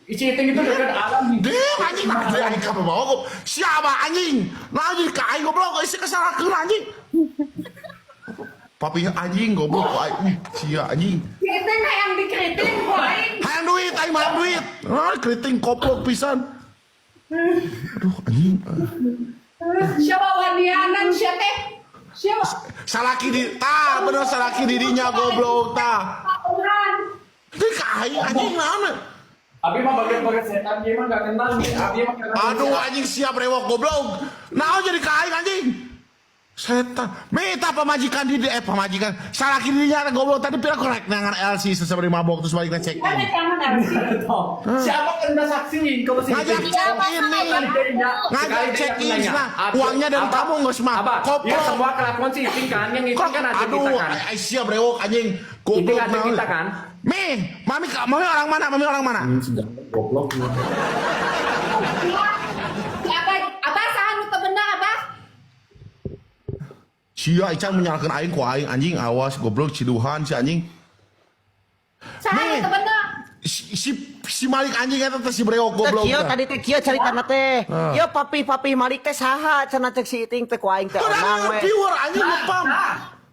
Si Iting itu dekat alam. Deh anjing, nah deh anjing kamu bawa kok. Siapa anjing? Nah anjing ka aing goblok, isi kesalahkeun anjing. Papinya anjing goblok ku aing. Sia anjing. Si Iting hayang dikriting ku aing. Hayang duit, aing mah hayang duit. Ah, keriting koplok pisan. Aduh anjing. Siapa wanianan sia teh? Siapa? Salaki di tah bener salaki dirinya goblok tah. Tauran. Ini ka aing anjing naon? Abi mah bagian-bagian setan, dia mah gak kenal nih. Abi mah kenal. Aduh anjing siap rewok goblok. Naon jadi ka aing anjing? Setan. Minta pamajikan di pamajikan. Salaki dirinya goblok tadi pira korek nangan LC sesebari mabok terus balik check Kan in. tangan LC. Siapa kena saksi kalau si Ngajak Iting? check in nih. Ngajak Sekali check dia in nanya, nah. Abi, Uangnya dari Abah, kamu nggak semah. Abah, Koplok. ya semua kelakuan si Iting kan, yang Iting Kok kan ada aduh, kita kan. ay, siap rewok anjing. Goblok Iting ada naon. kita kan. Mi, mami mami orang mana? Mami orang mana? Goblok. Si Abah, Abah saha nu teu bener Abah? Sia Ican menyalahkan aing ku aing anjing awas goblok ciduhan si anjing. Saha nu Mi. teu bener? Si Malik anjing eta teh si brewok Teh goblok. kieu teh. tadi teh kieu caritana teh. Ah. Ieu papi-papi Malik teh saha cenah cek si Iting teh ku aing teh Tuh onang we. viewer anjing ngepam.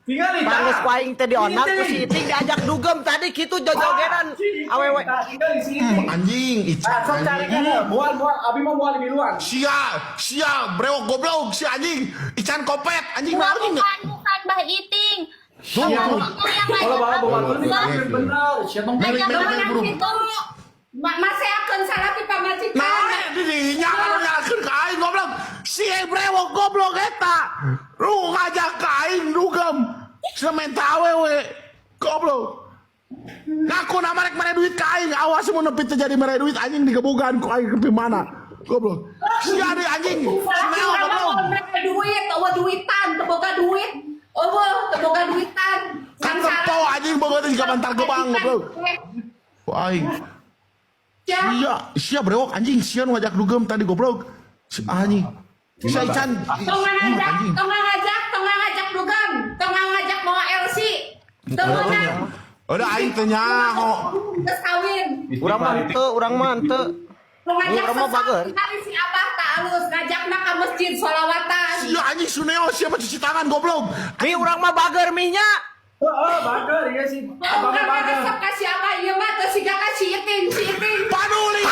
Tinggal nih. Panges ku aing teh dionang ku si Iting diajak dugem tadi kitu jojogenan awewe. Tinggal di sini. Anjing Ican Sok cari anjing. kan, mual mual, Abi mau mual lebih luan. Sia, sia brewok goblok si anjing. Ican kopet anjing Bukan, naon anjing. bukan, bukan Bah Iting. Tuh, Abah tuh. Iting yang Kalau ngajak bawa bawa aku tuh dugem. bener, siapa Melik, Ngajak melik, melik, aku buru. gitu. Maseakeun salaki pamajikan. Nah, di dinya kalau nyalakeun ka aing goblok. Si brewok goblok eta. Lu ngajak ka aing dugem. Sementa awewe. Goblok. Ngaku nama rek mere duit ka aing, awas mun nepi teu jadi mere duit anjing digebugan ku aing ke mana. Goblok. Si ade anjing, si Salaki Neo urang mah goblok. moal mere duit, eueuh duitan, teu boga duit. Eueuh, teu boga duitan. Kan tempo anjing boga teh jiga bantar gebang goblok. Ku aing. Ya, Sia, sia brewok anjing, sia nu ngajak dugem tadi goblok. Si anjing. Si Ican. tong ngajak, Anjing. tong ngajak, tong ngajak dugem, tong ngajak mawa LC. Teu meunang. Udah aing teh nyaho. Geus kawin. Urang mah henteu, urang mah henteu. Tong ngajak Urang mah bager. Hari si Abah tak alus ngajakna ka masjid sholawatan. Sia anjing Suneo siapa cuci tangan goblok. Mi urang mah bager mihnya. Oh, bager, iya sih. Mau Abang urang bager. resep ka si Abah ieu mah teu siga ka si Iting, si Iting. Paduli.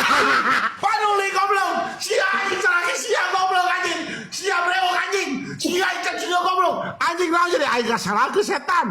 Paduli goblok. Sia anjing salaki sia goblok anjing. Sia brewok anjing. Sia ikan sia goblok. Anjing naon jadi aing kasalahkeun setan.